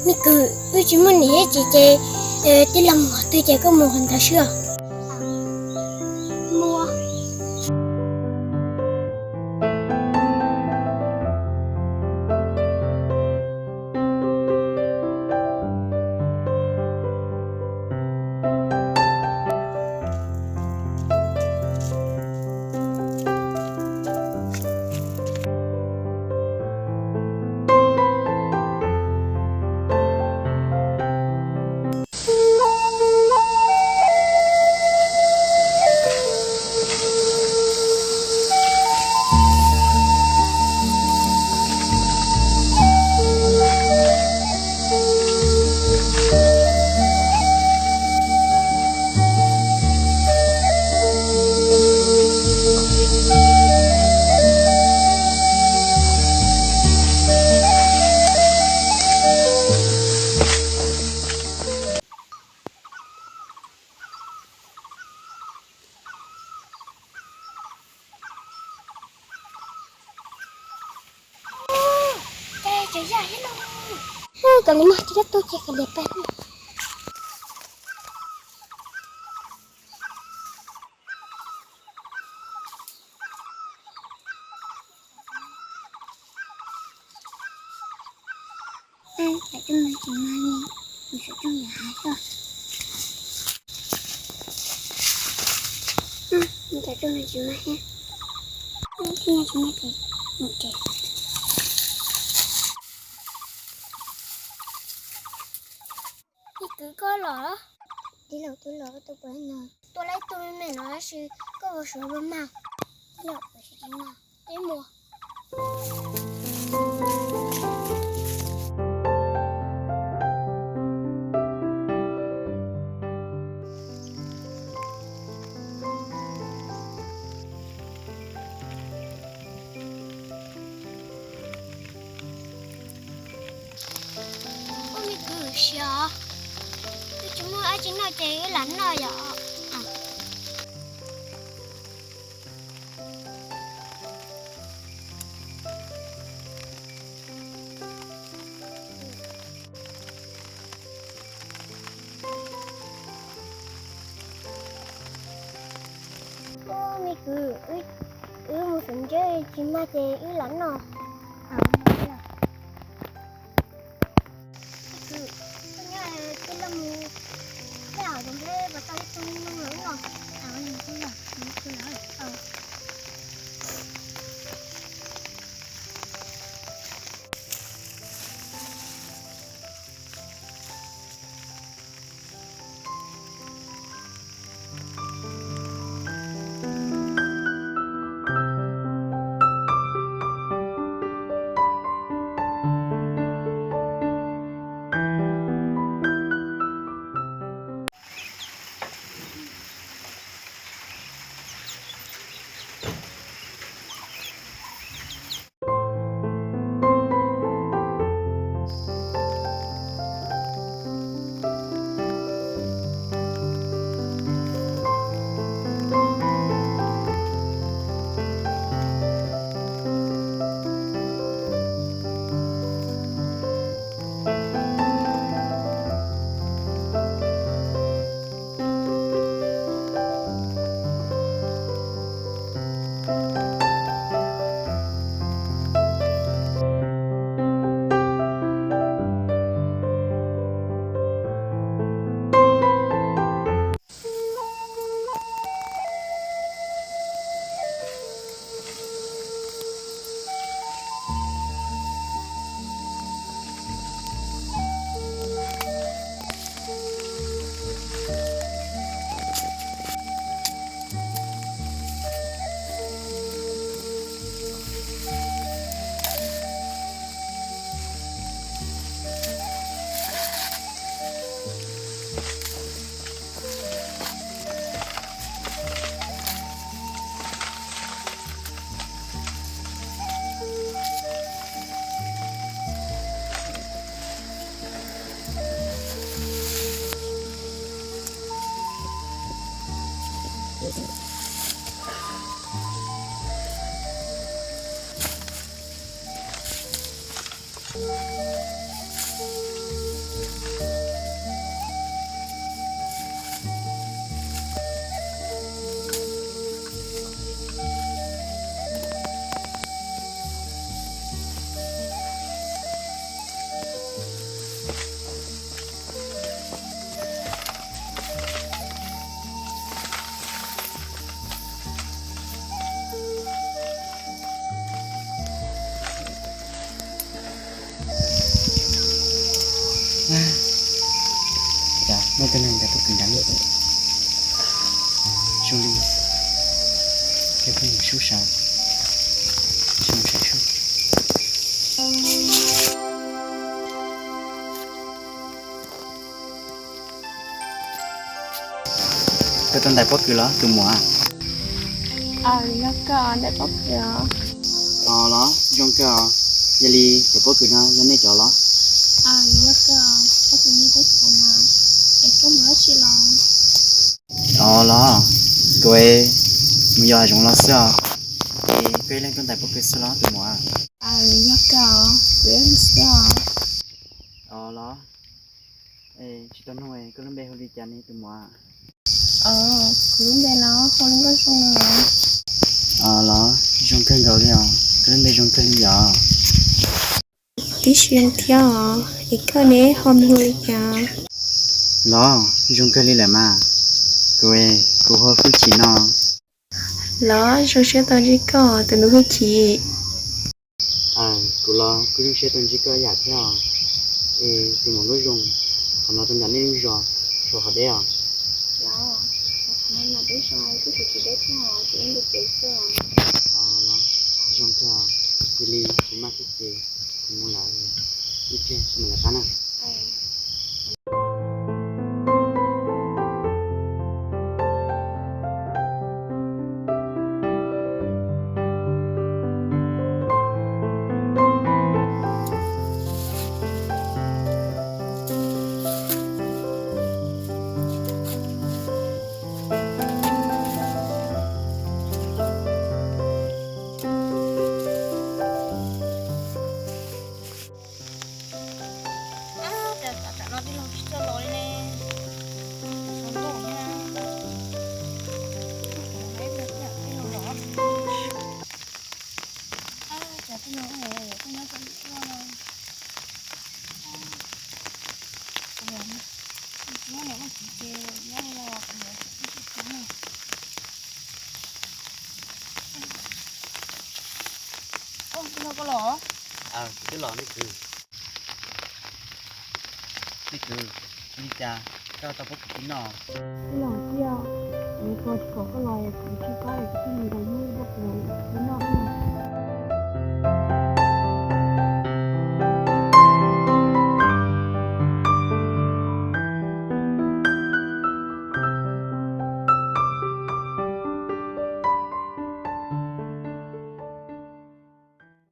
Me kwv, wb tsis muaj niam txiv ces tij laug mus qhov twg ces koj mus qhov ntawd xwb os. Ces tseem yaj thiab no. Hu, kom li mas tsis tau tuaj ces kom li peb. Tam rooj no tsis mag li, mus saum rooj yam hav xwb. Tam rooj no tsis mag thiab, tsis mag ces mus tsev. Ib kwv koj los, tij laug twb los koj tuaj puas no? Tuaj laib tug me me no tab sis koj ua suav luaj mag. Tij laug, ua tsis tsis mag, peb mus. Ua me kwv, siav os, twb tsis muaj dab tsi noj ces wb lam noj yom. Ua me kwv, wb mus xyuas ntses tsis mag ces wb lam noj. Kwv, koj nyob tij laug mus, tej zaum npeb puas tau ib tug noj los wb noj. Zoo li, pheej sub sab, tsis mus saib sub. Koj tau ntais pob kws los tus muam? Yog koj ntais pob kws os. Os los, zoo kawg os. Yog li cov pob kws no yog nej cov los? Yog kawg os, pob kws nej teb chaws mas. Es koj mus dab tsi los? Os los, kuv mus yos hav zoov los xwb os. Es koj ib leeg tuaj ntais pob kws xwb los tus muam? Yog kawg os, kuv ib leeg xwb os. Os los, tsis tau nug koj lub npe hu li cas ne tus muam? Os, kuv lub npe los hu li Nkauj Zoo no. Os los, zoo kawg nkaus li os, koj lub npe zoo kawg li yom. Tib si thiab os, es koj ne ho hu li cas? Los, zoo kawg li lawm mas. Kuv, kuv hu Hwj Chim no. Los, zoo siab tau ntsib koj tus nus Hwj Chim. Kuv los kuj zoo siab tau ntsib koj ib yam thiab os. Es tus muam Nkauj Zoo, qhov no rau nram nej lub zos, saum hav deb os? Los, qhov no nram peb zos kuj tsis deb thiab os, tsuas yog ntug kev xwb os. Os los, zoo kawg os. Yog li kuv maj thiab ces kuv mus lawm, ib pliag kuv mam lawv qab na. Cas tam no tij laug tsis txawj los li ne? Zoo nkauj na. Tij laug los. Cas tij laug, tij laug txom nyem tuaj no. Kuv niam, kuv niam tsis los, kuv niam tsis tau na. Tij laug koj los? Kuv twb los nej kwv. Nej kwv, li cas koj tau pob kws tib no? Los tij, kuv tsis pom koj los es kuv tsis paub es kuv thiaj mus nrog yus.